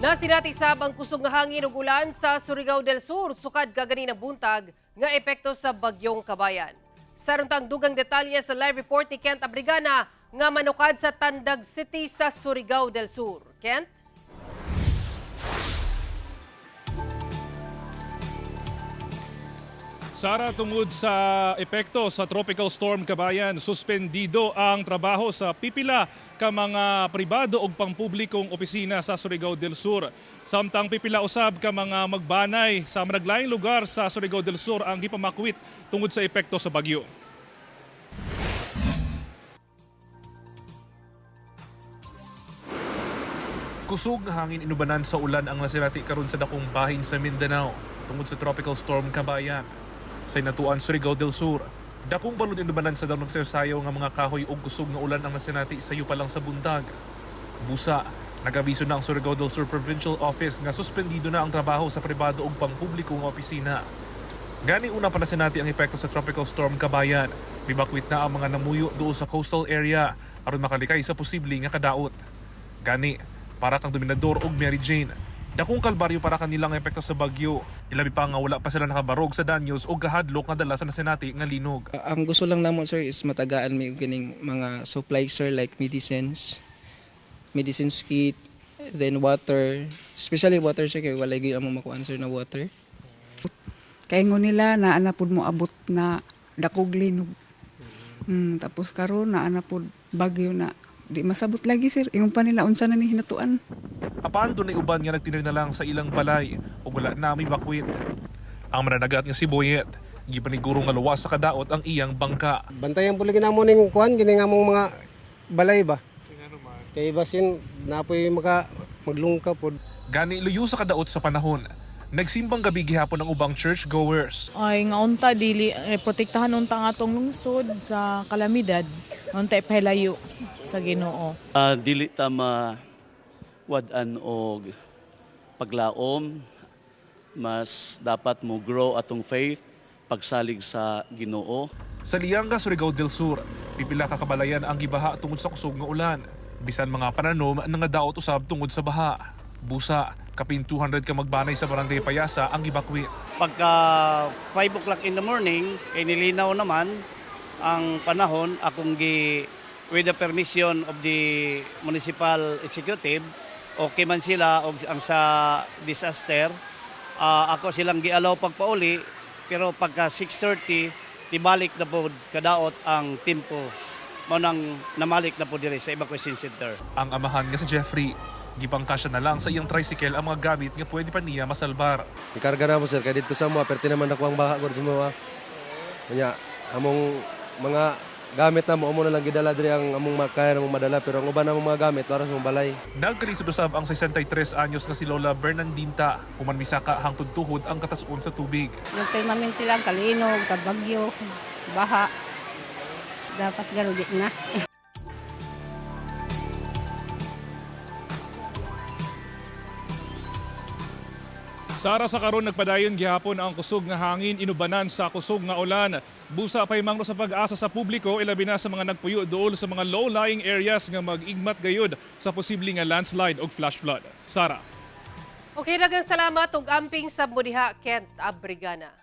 Nasinati sab ang kusog nga hangin ug ulan sa Surigao del Sur sukad kaganinang buntag nga epekto sa bagyong Kabayan. Saruntang dugang detalye sa live report ni Kent Abrigana nga manukad sa Tandag City sa Surigao del Sur. Kent? Sara, tungod sa epekto sa Tropical Storm Kabayan, suspendido ang trabaho sa pipila ka mga pribado ug pangpublikong opisina sa Surigao del Sur. Samtang pipila usab ka mga magbanay sa managlaing lugar sa Surigao del Sur ang gipamakwit tungod sa epekto sa bagyo. Kusog nga hangin inubanan sa ulan ang nasinati karon sa dakong bahin sa Mindanao tungod sa Tropical Storm Kabayan. Sa Hinatuan, Surigao del Sur, dakong balod inubanan sa daw nagsayosayo nga mga kahoy ug kusog nga ulan ang nasinati sa pa lang sa buntag. Busa, nagabiso na ang Surigao del Sur Provincial Office nga suspendido na ang trabaho sa pribado ug pangpubliko nga opisina. Gani una pa nasinati ang epekto sa Tropical Storm Kabayan. Mibakwit na ang mga namuyo doon sa coastal area aron makalikay sa posible nga kadaot. Gani, para kang Dominador og Mary Jane. Dakong kalbaryo para kanilang epekto sa bagyo. Ilabi pa nga wala pa sila nakabarog sa danyos o gahadlok nga dala sa nasinati nga linog. Ang gusto lang namo, sir, is matagaan mi og kining mga supply, sir, like medicines, medicines kit, then water, especially water, sir, kay walay gyud among makuan, sir, na water. Kay ingon nila na ana pud mo abot na dakog linog. Tapos karon na ana pud bagyo na di masabot lagi, sir. Ingon pa nila unsa na ni hinatuan. Apan dunay uban nga nagtinir na lang sa ilang balay ug wala na may bakwit. Ang mananagat nga si Boyet, gipaniguro nga luwas sa kadaot ang iyang bangka. Bantayan po lagi namo ning kuan gini nga among mga balay ba. Kay basin napoy maka maglungka pod. Gani luyo sa kadaot sa panahon. Nagsimbang gabi gihapon ang ubang churchgoers. Ay nga unta dili eh, protektahan unta ang atong lungsod sa kalamidad. Unta ipahilayo sa Ginoo. Dili ta wad-an og paglaom, mas dapat mo grow atong faith pagsalig sa Ginoo. Sa Lianga, Surigao del Sur, pipila ka kabalayan ang gibaha tungod sa kusog nga ulan. Bisan mga pananom nangadaot usab tungod sa baha. Busa, kapin 200 ka magbanay sa barangay Payasa ang gibakwit. Pagka 5 o'clock in the morning, kay nilinaw naman ang panahon, akong gi with the permission of the municipal executive, okay man sila og ang sa disaster, ako silang gialaw pagpauli, pero pagka 6:30 tibalik na po kadaot ang tempo. Mao nang namalik na po diri sa evacuation center. Ang amahan nga si Jeffrey, gipangkasya na lang sa iyang tricycle ang mga gamit nga pwede pa niya masalbar. Ikarga na mo, sir, kay dito sa mga perti naman ako ang baha gud sa mga. Kanya among mga gamit na mo amo na lang gidala diri ang among makaya namong madala, pero ang uban namong mga gamit para sa mong balay. Nagkalisod usab ang 63 anyos nga si Lola Bernandinta, human misaka hangtod tuhod ang katasun sa tubig. Yung permanente lang, kalinog, kabagyo, baha. Dapat gano'n di na. Sara, sa karon nagpadayon gihapon ang kusog nga hangin inubanan sa kusog nga ulan. Busa pay mangro sa pag-asa sa publiko, ilabi na sa mga nagpuyo duol sa mga low-lying areas nga mag-igmat gayud sa posible nga landslide og flash flood. Sara. Okay, daghang salamat ug amping sa mudiha, Kent Abrigana.